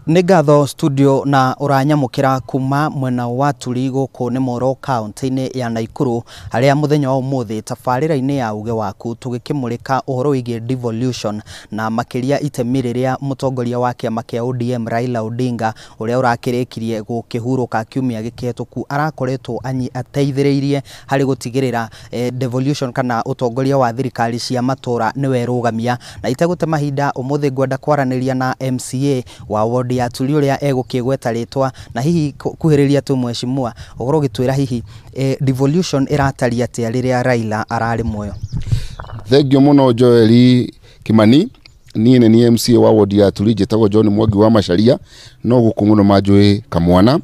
Nĩ ngatho studio na ũranyamũkĩra kuma mwena wa Turi gũkũ nĩ Moro kaunti-inĩ ya Naikuru, harĩa mũthenya wa ũmũthĩ tabarĩra-inĩ ya uge waku tũgĩkĩmũrĩka ũhoro wĩgiĩ devolution na makĩria itemi rĩrĩa mũtongoria wa kĩama kĩa ODM Raila Odinga ũrĩa ũrakĩrĩkirie gũkĩhurũka kiumia gĩkĩhetũku arakoretwo ateithĩrĩirie harĩ gũtigĩrĩra devolution kana ũtongoria wa thirikari cia matũra nĩwerũgamia. Na itegũte mahinda ũmũthĩ ngwenda kwaranĩria na MCA wa ward ya Turi ũrĩa egũkĩgweta rĩtwa na hihi kuhĩrĩria tu mheshimiwa ũkorwo ũgĩtwĩra hihi devolution ĩratariĩ atĩa rĩrĩa Raila ararĩ muoyo. Thengiũ mũno Joeli Kimani. Niĩ nĩ niĩ MCA wa ward ya Turi, njĩtagwo John Mwangi wa Macharia, no gũkũ mũno manjũĩ Kamwana.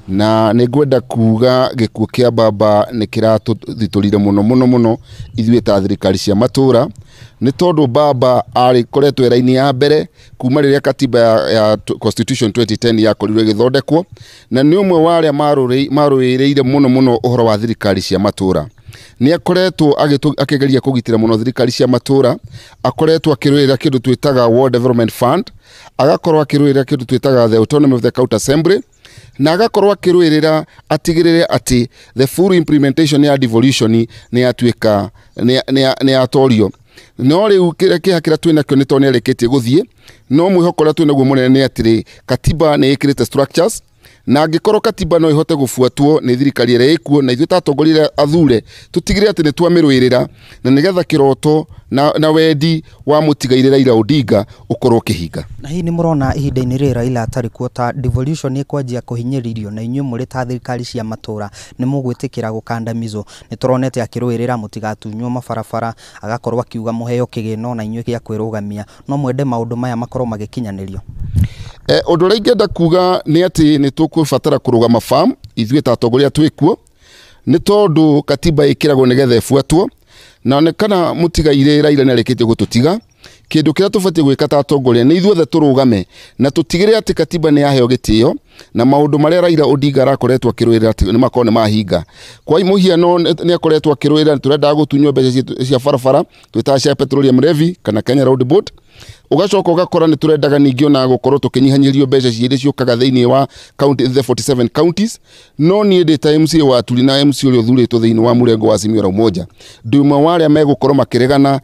Na nĩ ngwenda kuga gĩkuũ kĩa baba nĩ kĩratũthitũrire mũno mũno mũno ithuĩ ta thirikari cia matũra, nĩ tondũ baba arĩ koretwo raini ya mbere kuma rĩrĩa katiba ya Constitution 2010 yakorirwo ĩgĩthondekwo, na nĩ ũmwe wa arĩa marũĩrĩire mũno mũno ũhoro wa thirikari cia matũra. Nĩ akoretwo akĩgeria kũgitĩra mũno thirikari cia matũra, akoretwo akĩrũĩrĩra kĩndũ twĩtaga Ward Development Fund, agakorwo akĩrũĩrĩra kĩndũ twĩtaga the autonomy of the county assembly, na agakorwo akĩrũĩrĩra atigĩrĩre atĩ the full implementation ya devolution nĩ yatuĩka nĩ yatorio. No rĩu kĩrĩa kĩeha kĩrĩa twĩnakĩo nĩ tondũ nĩ arĩkĩtie gũthiĩ, no mwĩhoko ũrĩa twĩnaguo mũnene nĩ atĩrĩ katiba nĩ ĩkĩrĩte structures, na angĩkorwo katiba no ĩhote gũbuatwo nĩ thirikari ĩrĩa ĩkuo, na ithuĩ ta atongoria arĩa athure tũtigĩrĩre atĩ nĩ twamĩrũĩrĩra, na nĩgetha kĩroto na wendi wa mũtigairĩ Raila Odinga ũkorwo ũkĩhinga. Na hihi nĩ mũrona ihinda-inĩ rĩrĩ Raila atarĩ kuo ta devolution nĩ ĩkwanjia kũhinyĩrĩrio, na inyuĩ mũrĩ ta thirikari cia matũra nĩ mũgwĩtĩkĩra gũkandamizwo? Nĩ tũronete akĩrũĩrĩra mũtigatunywo mabarabara, agakorwo akiuga mũheo kĩgĩna na inyuĩ gĩa kwĩrũgamia, no mwende maũndũ maya makorwo magĩkinyanĩrio? Ũndũ ũrĩa ingĩenda kuga nĩ atĩ nĩ tũkũbatara kũrũgama farm ithuĩ ta atongoria twĩkuo, nĩ tondũ katiba ĩkĩragwo nĩgetha ĩbuatwo, na onekana mũtigairĩ Raila nĩ arĩkĩtie gũtũtiga. Kĩndũ kĩrĩa tũbatiĩ gwĩka ta atongoria nĩ ithuothe tũrũgame na tũtigĩrĩre atĩ katiba nĩ yaheo gĩtĩo, na maũndũ marĩa Raila Odinga arakoretwo akĩrũĩrĩra atĩ nĩ makorwo nĩ mahinga. Kwa mũhiano nĩ akoretwo akĩrũĩrĩra tũrendaga gũtunywo mbeca citũ cia barabara twĩtaga cia petroleum levy kana Kenya Road Board, ũgacoka ũgakora nĩ tũrendaga ningĩ ona gũkorwo tũkĩnyihanyihĩrio mbeca iria ciũkaga thĩinĩ wa county, the 47 counties. No niĩ ndĩ ta MCA wa Turi na MCA ũrĩa ũthurĩtwo thĩinĩ wa mũrengo wa Azimio la Umoja, ndĩ ũmwe wa arĩa megũkorwo makĩregana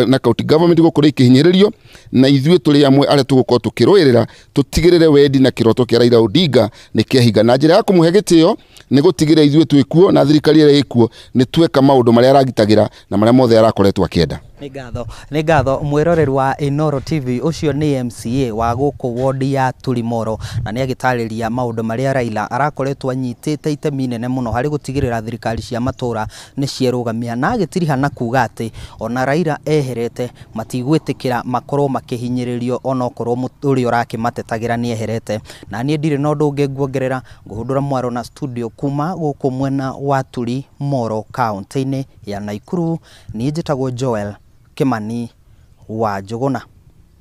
na county government gũkorwo ikĩhinyĩrĩrio, na ithuĩ tũrĩ amwe arĩa tũgũkorwo tũkĩrũĩrĩra tũtigĩrĩre wendi na kĩroto kĩa Raila Odinga nĩ kĩahinga. Na njĩra ya kũmũhe gĩtĩo nĩ gũtigĩrĩra ithuĩ twĩkuo na thirikari ĩrĩa ĩkuo nĩ tweka maũndũ marĩa aragitagĩra na marĩa mothe arakoretwo akĩenda. Nĩ ngatho, nĩ ngatho mwĩroreri wa Inooro TV. Ũcio nĩ MCA wa gũkũ ward ya Turi Moro, na nĩ agĩtarĩria maũndũ marĩa Raila arakoretwo anyitĩte itemi inene mũno harĩ gũtigĩrĩra thirikari cia matũra nĩ cierũgamia, na agĩtiriha na kuga atĩ ona Raila eherete matigwĩtĩkĩra makorwo makĩhinyĩrĩrio onokorwo ũrĩa ũrakĩmatetagĩra nĩ eherete. Na niĩ ndirĩ na ũndũ ũngĩ nguongerera, ngũhundũra mwaro na studio kuma gũkũ mwena wa Turi Moro kaunti-inĩ ya Naikuru. Niĩ njĩtagwo Joel Kimani wa Njũgũna.